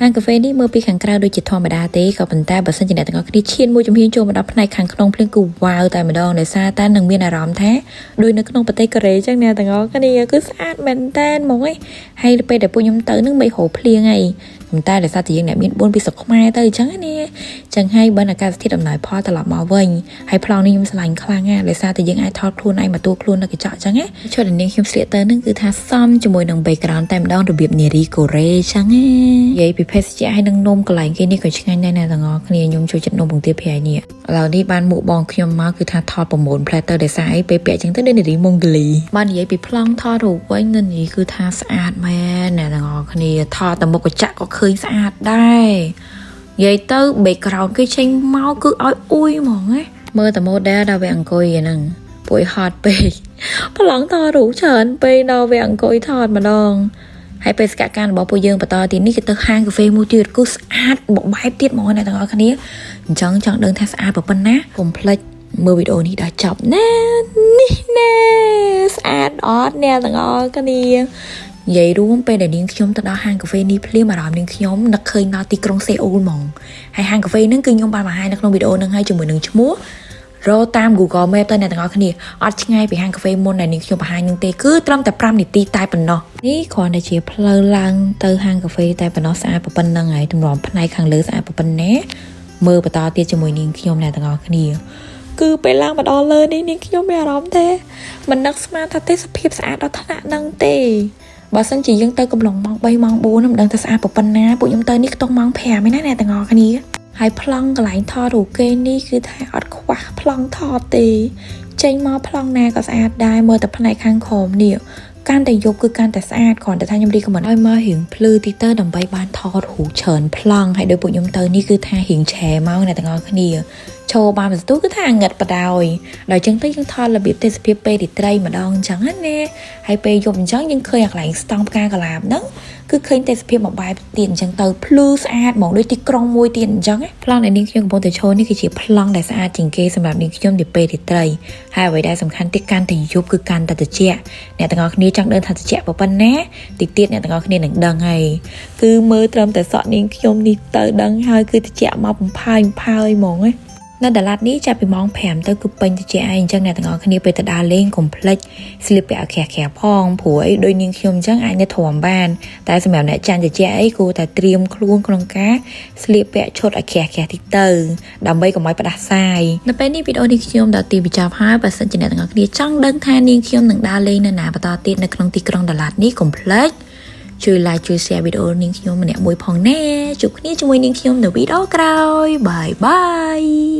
ហាងកាហ្វេនេះមើលពីខាងក្រៅដូចជាធម្មតាទេក៏ប៉ុន្តែបើសិនជាអ្នកទាំងអស់គ្នាឈានមួយជំហានចូលមកដល់ផ្នែកខាងក្នុងភ្លាមគឺវ៉ាវតែម្ដងដោយសារតែនឹងមានអារម្មណ៍ថាដូចនៅក្នុងប្រទេសកូរ៉េចឹងអ្នកទាំងអស់គ្នាគឺស្អាតមែនតើហ្មងឯងហើយពេលដែលពួកខ្ញុំទៅនឹងមេឃរោភ្លៀងហើយប៉ុន្តែដោយសារតែយើងអ្នកមាន4ពីស្រុកខ្មែរទៅអញ្ចឹងណាចឹងហើយបើអាកាសធាតុអំណោយផលត្រឡប់មកវិញហើយប្លង់នេះខ្ញុំស្រឡាញ់ខ្លាំងណាស់ដោយសារតែយើងអាចថតខ្លួនឯងមកតួខ្លួននៅកញ្ចក់អញ្ចឹងណាឈុតដែលនាងខ្ញុំស្លៀកទៅនឹងគឺថាសមជាមួយនឹង background តែម្ដងរបៀបនារីកូរ៉េអញ្ចឹងណានិយាយពីភេសជ្ជៈហើយនឹងនំកន្លែងគេនេះក៏ឆ្ងាញ់ដែរណាទាំងអស់គ្នាខ្ញុំចូលចិត្តនំពងទាប្រៃនេះឥឡូវនេះបានមួកបងខ្ញុំមកគឺថាថត9ផ្លែទៅដោយសារអីពេលពាក់អញ្ចឹងទៅដូចនារីម៉ុងហ្គលីបាននិយាយពីប្លង់ថតរូបវិញនៅនេះគឺថាស្អាតមែនអ្នកទាំងអស់គ្នាថតតែមុខកញ្ចក់ក៏ឃើញស្អាតដែរនិយាយទៅ background គេចេញមកគឺឲ្យអ៊ុយហ្មងណាមើលតែ model ដល់វាអង្គុយហ្នឹងពួយហត់ពេកប្លង់ថតរូបច្រើនពេកដល់វាអង្គុយថតម្ដងហើយបេសកកម្មរបស់ពួកយើងបន្តទីនេះគឺទៅហាងកាហ្វេមួយទៀតគឺស្អាតបបែបទៀតហ្មងអ្នកទាំងអស់គ្នាអញ្ចឹងចង់ដឹងថាស្អាតប៉ុណ្ណាកុំភ្លេចមើលវីដេអូនេះដល់ចប់ណានេះណែស្អាតអត់អ្នកទាំងអស់គ្នានិយាយរួមពេលដែលនាងខ្ញុំទៅដល់ហាងកាហ្វេនេះភ្លាមអារម្មណ៍នាងខ្ញុំនឹកឃើញដល់ទីក្រុងសេអ៊ូលហ្មងហើយហាងកាហ្វេហ្នឹងគឺខ្ញុំបានបង្ហាញនៅក្នុងវីដេអូហ្នឹងហើយជាមួយនឹងឈ្មោះរកតាម Google Map ទៅអ្នកទាំងអស់គ្នាអត់ឆ្ងាយពីហាងកាហ្វេមុនដែលនាងខ្ញុំបង្ហាញនឹងទេគឺត្រឹមតែ5នាទីតែប៉ុណ្ណោះនេះគ្រាន់តែជាផ្លូវឡើងទៅហាងកាហ្វេតែប៉ុណ្ណោះស្អាតប៉ុណ្ណឹងហើយទម្រាំផ្នែកខាងលើស្អាតប៉ុណ្ណាមើលបន្តទៀតជាមួយនាងខ្ញុំអ្នកទាំងអស់គ្នាគឺពេលឡើងមកដល់លើនេះនាងខ្ញុំមានអារម្មណ៍ទេមិននឹកស្មានថាទេសភាពស្អាតដល់ថ្នាក់ហ្នឹងទេបើសិនជាយើងទៅកំឡុងម៉ោង3ម៉ោង4មិនដឹងថាស្អាតប៉ុណ្ណាពួកខ្ញុំទៅនេះខ្ទង់ម៉ោង5ឯណាអ្នកទាំងអស់គ្នាហើយប្លង់កន្លែងថតរូបគេនេះគឺថាអត់ខ្វះប្លង់ថតទេចេញមកប្លង់ណាក៏ស្អាតដែរមើលតែផ្នែកខាងក្រោមនេះកាន់តែយប់គឺកាន់តែស្អាតគ្រាន់តែថាខ្ញុំ recommend ឲ្យមករៀងភ្លឺតិចទៅដើម្បីបានថតរូបច្រើនប្លង់ហើយដោយពួកខ្ញុំទៅនេះគឺថារៀងឆែមកអ្នកទាំងអស់គ្នាឈរបានបន្ទូគឺថាងឹតបដ ாய் ដល់ចឹងទៅយើងថតរបៀបទេសភាពពេលរាត្រីម្ដងអញ្ចឹងណាហើយពេលយប់អញ្ចឹងយើងឃើញអាកន្លែងស្តង់ផ្កាកលាបហ្នឹងគឺឃើញទេសភាពមួយបែបទៀតអញ្ចឹងទៅភ្លឺស្អាតហ្មងដូចទីក្រុងមួយទៀតអញ្ចឹងប្លង់ដែលនាងខ្ញុំកំពុងតែឈរនេះគឺជាប្លង់ដែលស្អាតជាងគេសម្រាប់នាងខ្ញុំនៅពេលរាត្រីហើយអ្វីដែលសំខាន់ទៀតកាន់តែយប់គឺកាន់តែត្រជាក់អ្នកទាំងអស់គ្នាចង់ដឹងថាត្រជាក់ប៉ុណ្ណាតិចទៀតអ្នកទាំងអស់គ្នានឹងដឹងហើយគឺមើលត្រឹមតែសក់នាងខ្ញុំនេះទៅដឹងហើយគឺត្រជាក់មកបំផើយផើយហ្មងណានៅដាឡាត់នេះចាប់ពីម៉ោង5ទៅគឺពេញត្រជាក់ឯងអញ្ចឹងអ្នកទាំងអស់គ្នាពេលទៅដើរលេងកុំភ្លេចស្លៀកពាក់ឲ្យក្រាស់ក្រាស់ផងព្រោះអីដូចនាងខ្ញុំអញ្ចឹងអាចនៅទ្រាំបានតែសម្រាប់អ្នកចាញ់ត្រជាក់អីគួរតែត្រៀមខ្លួនក្នុងការស្លៀកពាក់ឈុតឲ្យក្រាស់ក្រាស់តិចទៅដើម្បីកុំឲ្យផ្ដាសាយនៅពេលនេះវីដេអូនេះខ្ញុំដល់ទីបញ្ចប់ហើយបើសិនជាអ្នកទាំងអស់គ្នាចង់ដឹងថានាងខ្ញុំនឹងដើរលេងនៅណាបន្តទៀតនៅក្នុងទីក្រុងដាឡាត់នេះកុំភ្លេចជួយ like ជួយ share វីដេអូនាងខ្ញុំម្នាក់មួយផងណែជួបគ្នាជាមួយនាងខ្ញុំនៅវីដេអូក្រោយ bye bye.